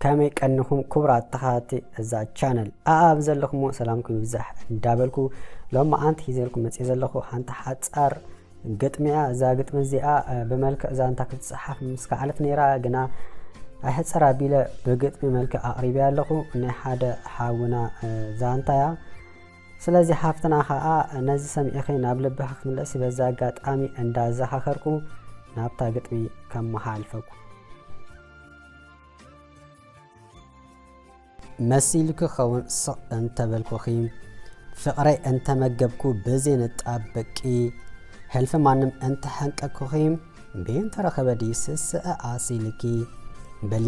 ከመይ ቀኒኹም ክቡራት ተኸታተልቲ እዛ ቻነል? ኣኣብ ዘለኹሞ ሰላምኩም ይብዛሕ እንዳበልኩ፣ ሎማዓንቲ ሒዘልኩም መፅየ ዘለኹ ሓንቲ ሓፃር ግጥሚ እያ። እዛ ግጥሚ እዚኣ፣ እ፣ ብመልክዕ ዛንታ ክትፀሓፍ ምስ ከኣለት ነይራ፣ ግና ኣይሕፀር ኣቢለ ብግጥሚ መልክዕ ኣቕሪበያ ኣለኹ። ናይ ሓደ ሓውና፣ እ፣ ዛንታ እያ። ስለዚ ሓፍትና ኸኣ ነዚ ሰሚዕኺ ናብ ልብኺ ክትምለሲ በዚ ኣጋጣሚ እንዳዘኻኸርኩ ናብታ ግጥሚ ከመሓላልፈኩም። መሲሉ ክኸውን ስቕ እንተበልኩኺ፣ ፍቕረይ እንተመገብኩ ብዘይንጣበቂ፣ ሕልፊ ማንም እንተሓንቀኩኺ፣ ቤን ተረኸበ ድዩ ስስዐ ኣሲልኪ? በሊ፣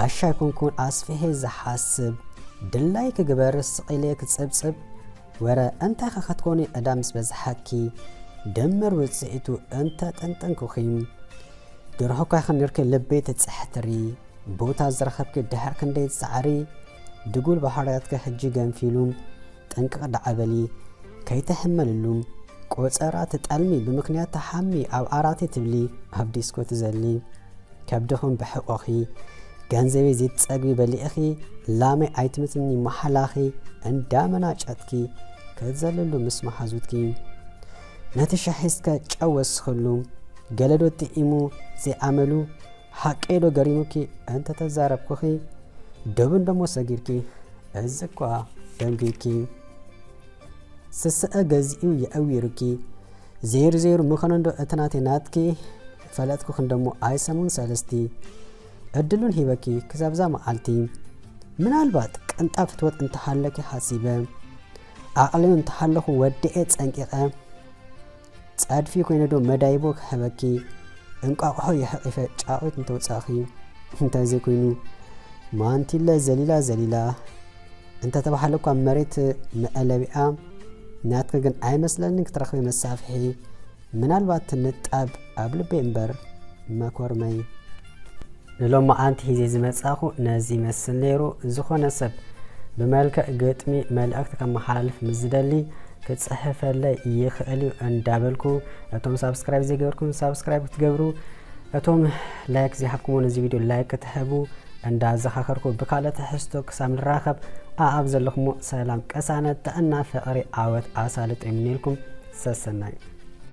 ኣሻይ ኮንኩን ኣስፊሐ ዝሓስብ፣ ድላይ ክግበር ስቕ ኢለ ክጽብጽብ፣ ወረ እንታይ ኸ ክትኮኒ ዕዳ ምስ በዝሓኪ፣ ድምር ውጽኢቱ እንተጠንጠንኩኺ፣ ድርሑኳ ይኽን ነርኪ ልበይ ትጽሕትሪ፣ ቦታ ዝረኸብኪ ድሕር ክንደይ ጻዕሪ፣ ድጉል ባህርያትኪ ሕጂ ገንፊሉ፣ ጥንቅቕ ደዓ በሊ፣ ከይትሕመልሉ፣ ቆጸራ ትጠልሚ፣ ብምኽንያት ትሓሚ፣ ኣብ ዓራተይ ትብሊ፣ ኣብ ዲስኮ ትዘሊ። ከብድኽን ብሕቖኺ፣ ገንዘበይ ዘይትጸግቢ በሊዕኺ፣ ላመይ ኣይትምትኒ መሓላኺ፣ እንዳመናጨትኪ፣ ክትዘልሉ ምስ መሓዙትኪ። ነቲ ሻሂ እስከ ጨው ወስኽሉ፣ ገለዶ ጥዒሙ ዘይኣመሉ፣ ሓቀይ ዶ ገሪሙኪ እንተተዛረብኩኺ፣ ደቡን ደሞ ሰጊርኪ፣ እዚ እኳ ደንጒኪ። ስስዐ ገዚኡ የዕዊሩኪ፣ ዘይሩ ዘይሩ ምኸነ እንዶ እቲ ናተይ ናትኪ፣ ፈለጥኩ ክንደሞ ኣይሰሙን ሰለስቲ። ዕድሉን ሂበኪ ክሳብ እዛ መዓልቲ፣ ምናልባት ቅንጣብ ፍትወት እንተሃለኪ ሓሲበ፣ ዓቕሊ እንተሃለኹ ወዲኤ ጸንቂቐ፣ ጸድፊ ኮይነ ዶ መዳይቦ ክህበኪ፣ እንቋቑሖ የሕቒፈ ጫቑት እንተውጻእኺ፣ እንታይ ዘይኮይኑ፣ ማንቲለ ዘሊላ ዘሊላ እንተተባህለ እኳ መሬት መዕለቢኣ ናትኪ ግን ኣይመስለንን ክትረኽቢ መሳፍሒ፣ ምናልባት ንጣብ ኣብ ልበይ እምበር መኮርመይ። ንሎማዓንቲ ሒዘ ዝመጻኹ ነዚ ይመስል ነይሩ። ዝኾነ ሰብ ብመልክዕ ግጥሚ መልእኽቲ ከመሓላልፍ ምስ ዝደሊ ክጽሕፈለይ ይኽእል እዩ እንዳበልኩ፣ እቶም ሳብስክራይብ ዘይገበርኩም ሳብስክራይብ ክትገብሩ፣ እቶም ላይክ ዘይሃብኩሞ ነዚ ቪድዮ ላይክ ክትህቡ እንዳዘኻኸርኩ፣ ብካልእ ትሕዝቶ ክሳብ ንራኸብ ኣኣብ ዘለኹሞ ሰላም፣ ቅሳነት፣ ጥዕና፣ ፍቕሪ፣ ዓወት ኣሳልጦ ይምነየልኩም። ሰሰናዩ።